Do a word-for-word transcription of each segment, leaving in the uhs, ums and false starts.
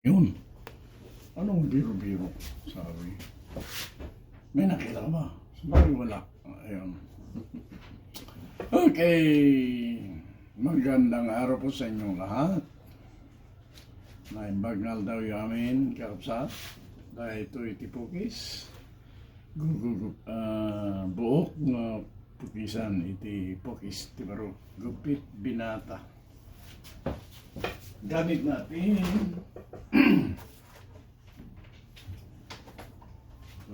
Yun. Anong biro-biro? Sabi. May nakita ka ba? Sabi, wala. Ayun. Okay. Magandang araw po sa inyong lahat. Naimbag nga aldaw amin, kakabsat. Dahil ito iti Pokis. Gugugup, ah, buok nga pukisan iti Pokis ti baro. Gupit binata. Gamit natin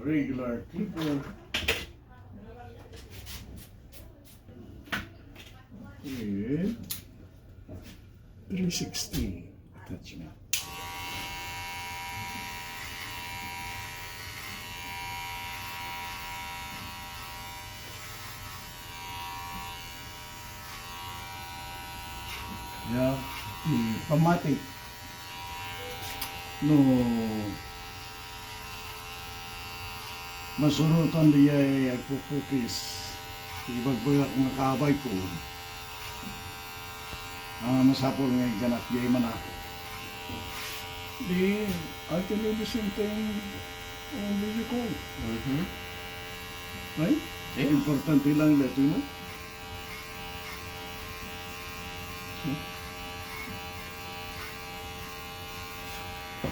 regular clipper. With three sixty attachment. Ya, ti pamati. No masurotan diay agpupukis, ibagbagak nga kabayko, ah, masapul nga igganak diay mana. Di, I can do the same thing on video call. Mhm. Ay? Eh? Importante lang dito, no?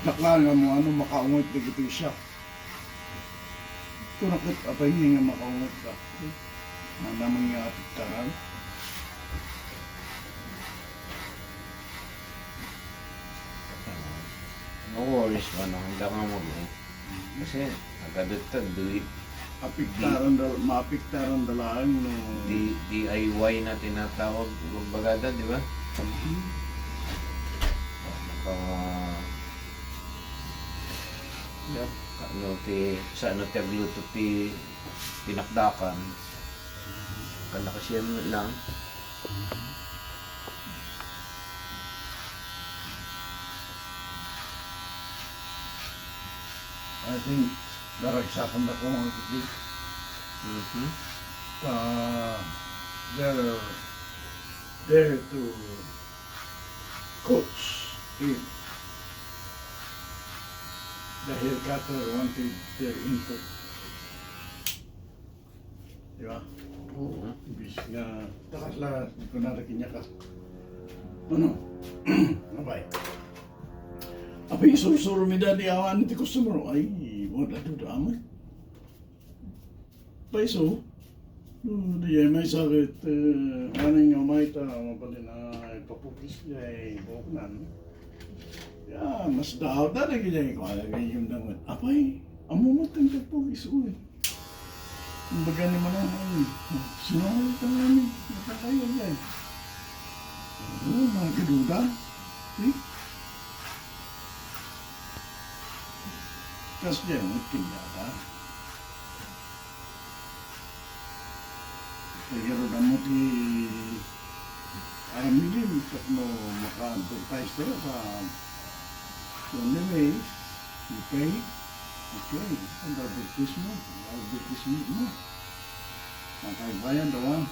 Dakla nga mo, ano, makaungot dagiti siya. Kunak ket apay nga makaungot ka. Ano man nga apektaran? No worries, ano, handa nga mo, eh. Kasi, agad ito, do it. Apektaran da, maapektaran da laeng no. D-, D I Y na tinatawag, kumbaga da, di ba? Mhm. Naka, yep. Ano ti, sa ano ti agluto ti pinakdakan? Kanakasyan lang. I think, naragsakan na ko ang kiti. Mhm. Ah, they're there to coach if the hair cutter wanted their input. Di ba? Oo. Mhm. Imbis nga, takas la, di ko na kanya ka. Ano? Abay. Apay, sursuro mi dadi awan ti customer. Ay, wala duda aman. Paiso, no, di ay may sakit, eh, aning nga umay ta, mabalin na ipapukis diay buoknan. Ya, mas daot na lagi diay, kung ala kayo yung dangot. Apay, amo mo itong pagpukis, uy. Kumbaga ni Manang, ay, sino ang itong namin? Nakakaya diay. Oo, mga kaduda. Eh? Kas diay, mungkin yata. Kaya ro damo ti aramiden tapno maka-advertise tayo sa Sunday Ways, you pay, okay, ang advertisement, advertisement mo. Makagbayad daw, ah.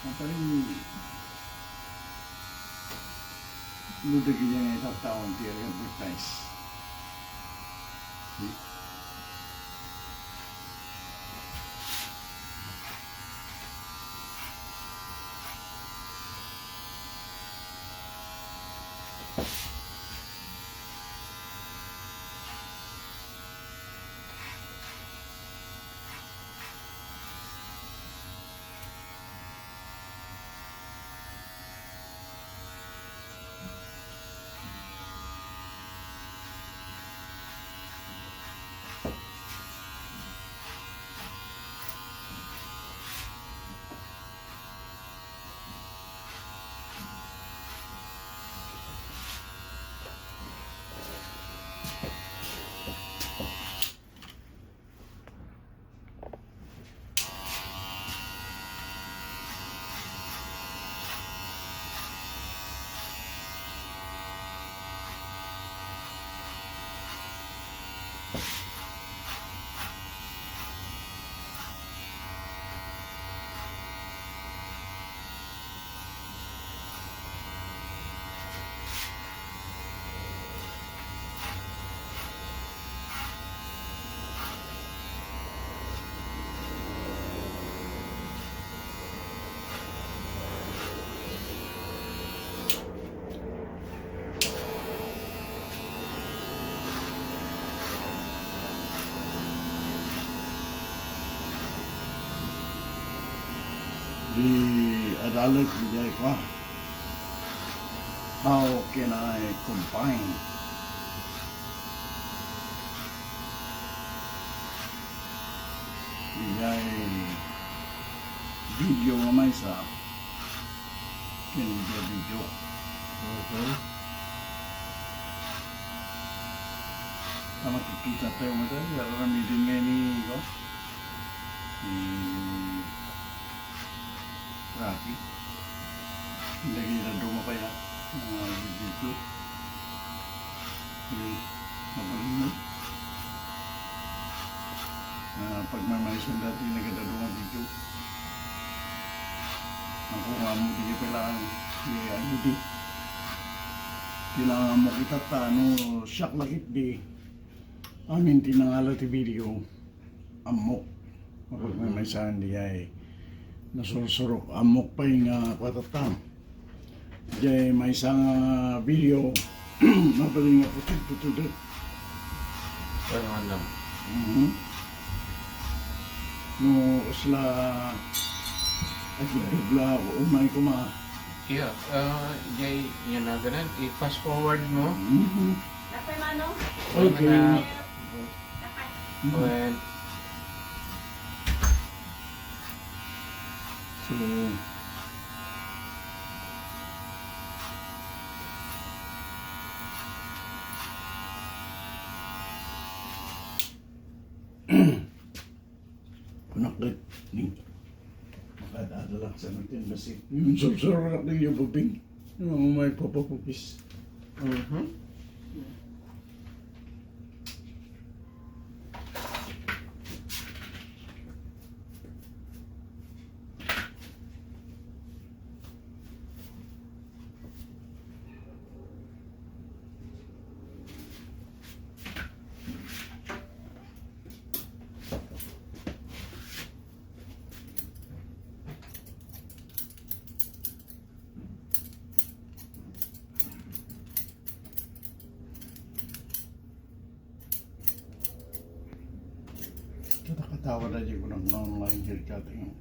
Ang tayo, no, dagiti nga itattaon ti advertise. Di adalek idiay kua. How can I combine idiay video nga maysa ken idiay video? Mhm. Ta makikita tayo nga dahil aramiden nga ini, no? Hmm. Grabe. Hindi kita dumapay, ha? Mga video. Hmm. Mabalin mo. Ah, pagmamaysan dati, nagdaduma video. Ang kung amo, di kailangan, di, ano, di. Kailangan mo kita ta, ano, siak lakit di. Amin, tinangala ti video. Ammok. Mapagmaymaysan diay nasursurok. Ammok pay nga kuatatam. Diay maysa nga video, mabalin nga putid-putid. Kaya nga lang. Mhm. No, kasla, ay, gibla ako. Umay ko ma. Yeah, ah, jay, yan na ganun. I-fast forward mo. Mhm. Napay manong? Okay. Wala na. Well, so, kunak ket ni makadadalak sa natin kasi yung sursuro na yung bubing. Yung may papapupis. Mhm. Katakatawa na di ko nang online hair cutting.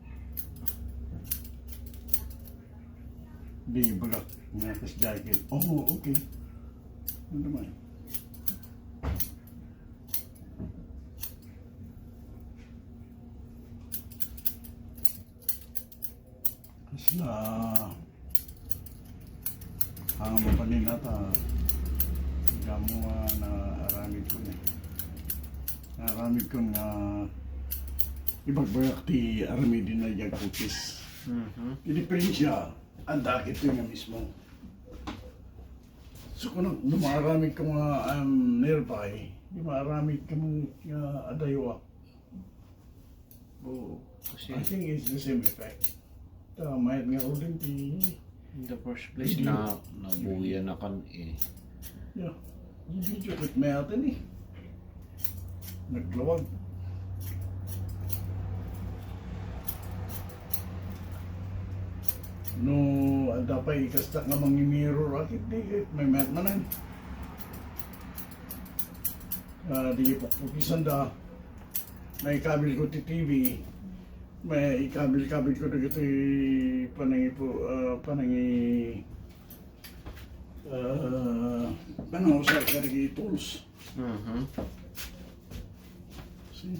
Di bagak nga kas jacket. Oh, okay. Ano naman? Kasla, ang mabalin nata, damo nga naaramid ko ni. Naaramid ko nga ibagbagak ti aramiden na diay kukis. Mhm. Ti diferensya, adda ket nga mismo. So, kung nag-, no maaramid ka nga, um, nearby, di maaramid ka nga adayo. Oo. Kasi I think it's the same effect. Ta, mayat nga uling ti in the first place, video. Na, nabuya na kan eh. Yeah. Video ket mayat ni. Naglawag. No, adda pay ikastak nga mangimirror, akit di, ket mayat manen. Ah, di pukpukisan da. Maikabil ko ti T V. Maikabil-kabil ko dagiti panangipu-, ah, panangi-, ah, panangusar kadagiti tools. Mhm. See?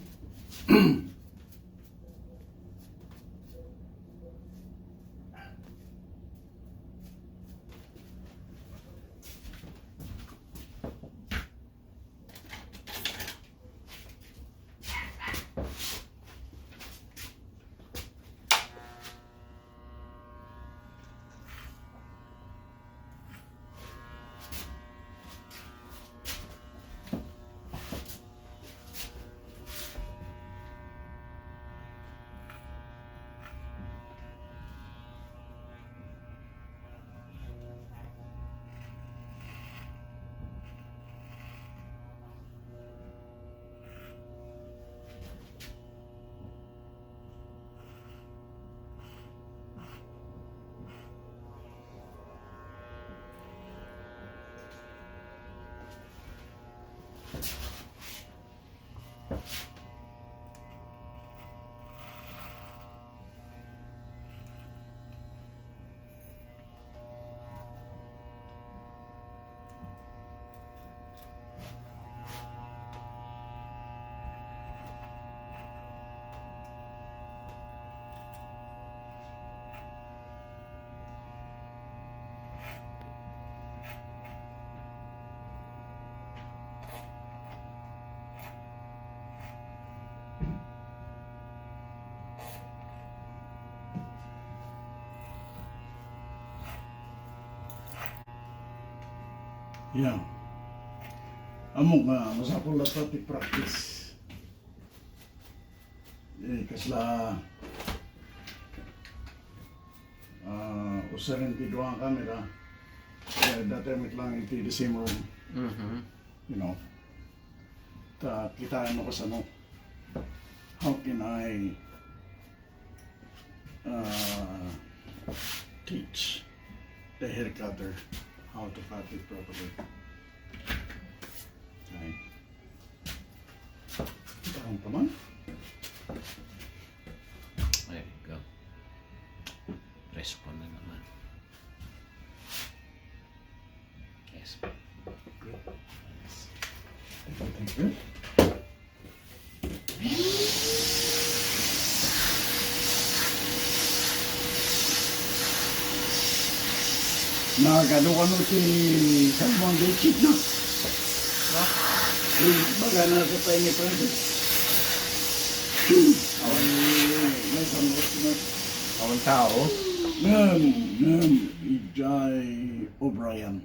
Yeah. Ammok nga masapul latta ti practice. Eh, kasla, ah, usaren ti dua nga camera. Eh, that time it lang iti the same room. Mhm. You know. Ta, kitaenmo kasano. How can I, uh, teach the hair cutter how to cut it properly? Okay. Taon pa man? There you go. Presko na naman. Yes. Yes. Thank you, thank you. Nagano-ano ti San Juan del Chit, no? Ha? Eh, baga na sa tayo ni Francis. Ay, may San Juan na. Awan tao? Ngem, ngem, ijay O'Brien.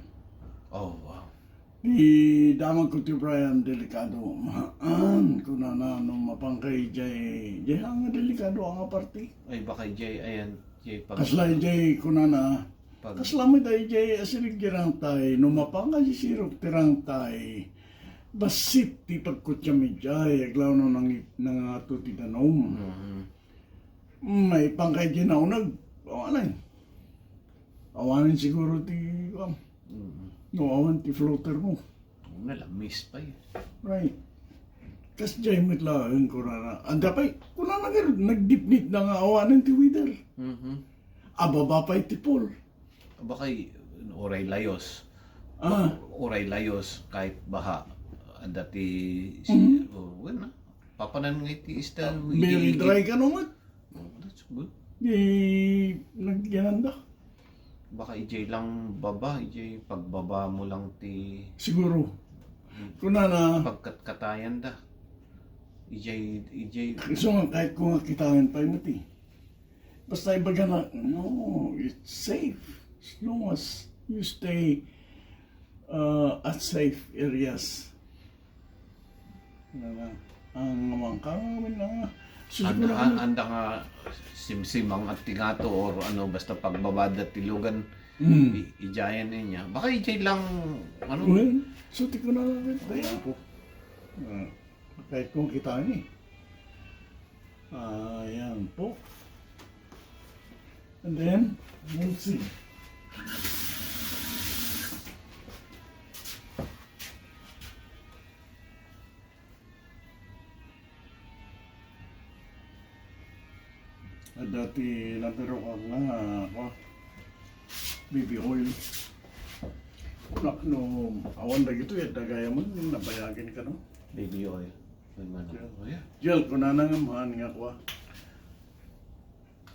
Oh, wow. Ti damagko ti Brian, delikado. Haan, kunana, no mapangka idiay, idiay nga delikado nga parti. Ay, baka idiay, ayan, idiay pag- Kasla idiay, kunana, pag- kasla met idiay, asirigirang tay, no mapangka di sirok tirang tay, bassit ti pagkutsam idiay, aglaw no nang-, nangato ti danum. Mhm. Maipangka idiay naunag, awanen. Awanen siguro ti, um, Mm. No, awan ti floater mo. Nalamis pa yun. Right. Kas jay met laeng, kunana. Anda pay, kunana nga, nagdipnit na nga awanen ti weather. Mhm. Ababa pay ti pool. Baka y-, uray layos. Ah. Uray layos, kahit baha. Anda ti, si-, Mhm. Oh, well, na. Papanan nga iti isda, Ah, very iti-, dry ka no, mat? Oh, that's good. Di nagyananda. Baka ijay lang baba, ijay pagbaba mo lang ti Siguro. Hmm. Kunana. Pagkatkatayan da. Ijay, ijay. So nga, kahit ko nga kitaen pa yun, eh. Basta ibaga na, no, it's safe as long as you stay, uh, at safe areas. Nga, ang mga kangawin na nga. Sus, Anda, wala an-, na. Anda nga simsimang at tingato or ano, basta pagbabada ti lugan, Mm. i-, ijayan niya. Baka ijay lang, ano? Well, so, ti ko na lang rin, kaya Opo. Ah, kahit kung kita ni. Ah, yan po. And then, we'll see. Adda ti napirok nga, ah, kua, baby oil. Nak-, no, awan dagitoy, adda gayam, nabayagen kano? Baby oil. May manok. Gel. Oh, yeah. Gel, kunana nga maan nga kua.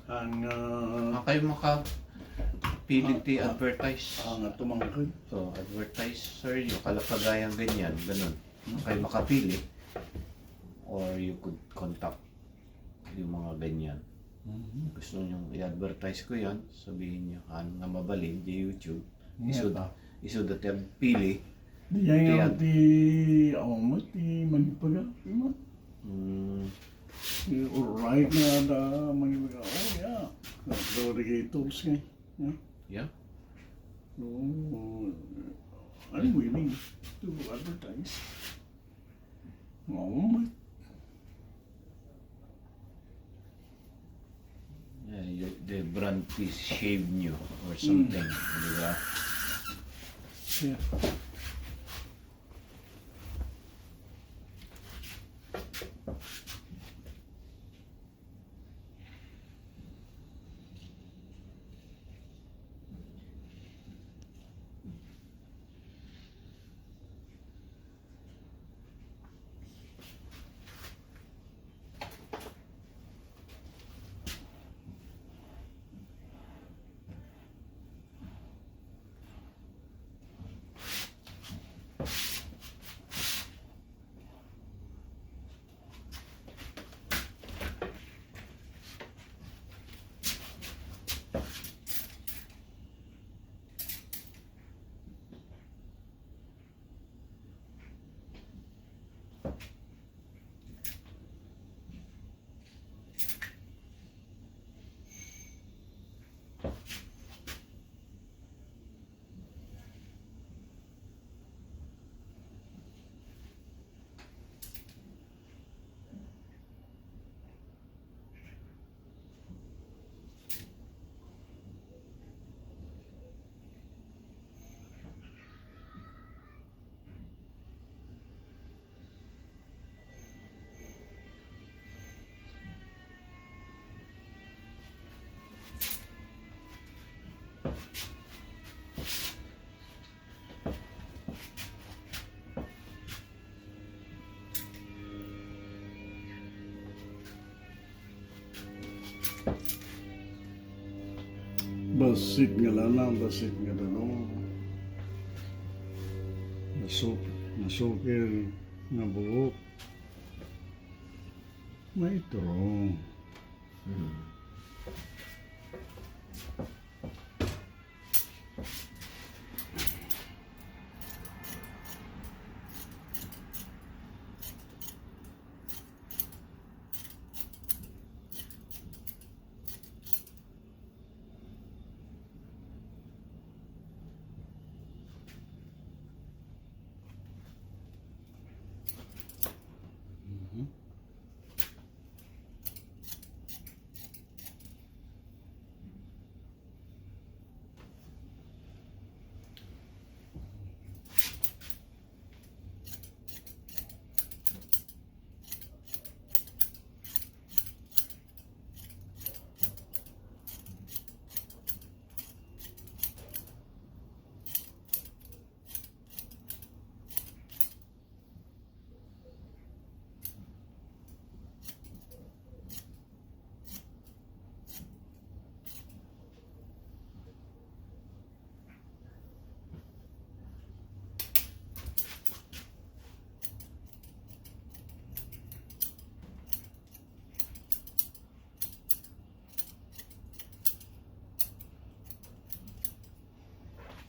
Ang, ah, Ang kayo makapili ti ah, ah, advertise. Ah, nga tumangkad. So, advertiser yung kalapagayan ganyan, ganun. Ang kayo makapili, or you could contact yung mga ganyan. Mhm. Gusto niyong i-advertise ko yan, sabihin niyo, "Han nga mabalin, di YouTube." Nga Isud, ta. Isud at yung pili. Di yan Di nga yan. Ti, oh, mo, ti manipaga, di mo? Mm. Ti, all right na da, manipaga. Oh, yeah. So, the gay tools nga. Yeah. Yeah. So, I'm willing to advertise. Oo, ma-, Yeah, you, the brand is Shave New or Mm. something, di ba? Yeah. Bassit nga lanang, bassit nga danum. Nasuk-, nasukir nga buok. Maiturong. Hmm. Mhm.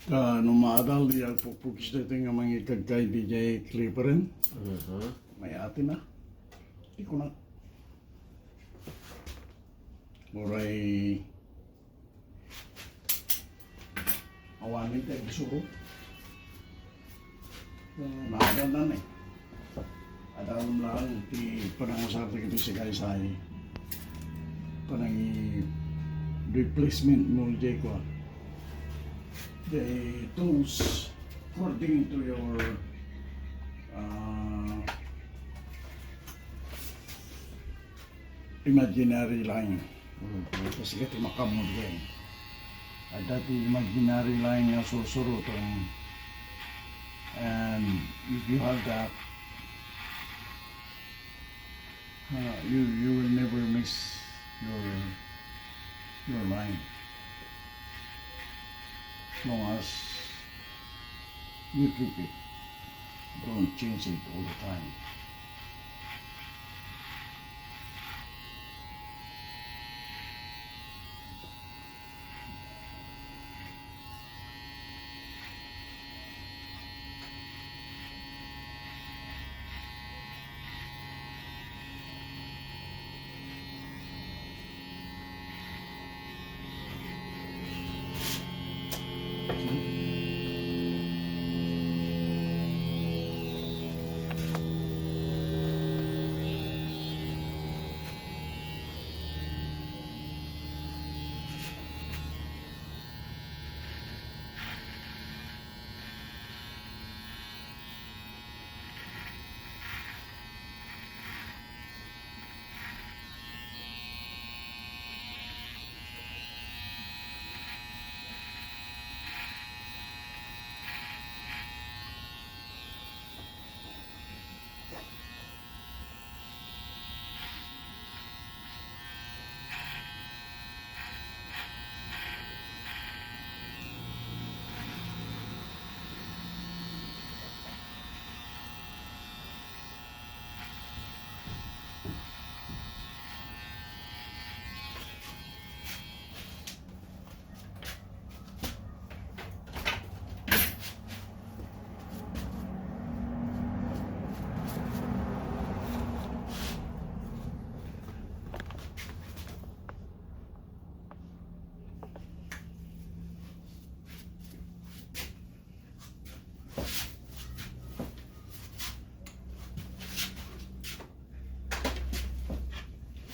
Ta no maadal, di agpukpukis daytoy nga mangikagkay di jay clipper-en. Mhm. Mayat na. Di ko na. Uray awanen ti agsuro. Maadandan eh. Adda laeng ti panangasar dagiti sikaysay. Panangi-, replacement mo jay kua. The tools according to your, uh, imaginary line. Mm. Kasi kati makamod yan. Adda ti imaginary line nga susuroten. And if you have that, uh, you, you will never miss your, your line. As long as you keep it. Don't change it all the time.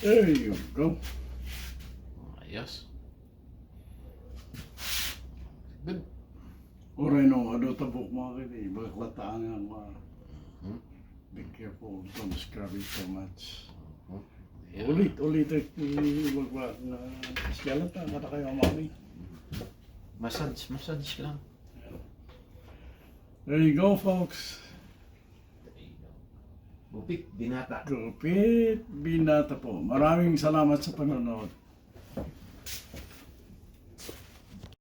There you go. Ayos. Good. Uray no, adu ta buok mo kiti, bakla ta nga, ma-, Mhm. Be careful, don't scrub it too much. Mhm. Yeah. Ulit, ulit, eh, bakla na, siya lang ta, kata kayo, mami. Massage, massage lang. There you go, folks. Gupit, binata. Gupit, binata po. Maraming salamat sa panonood.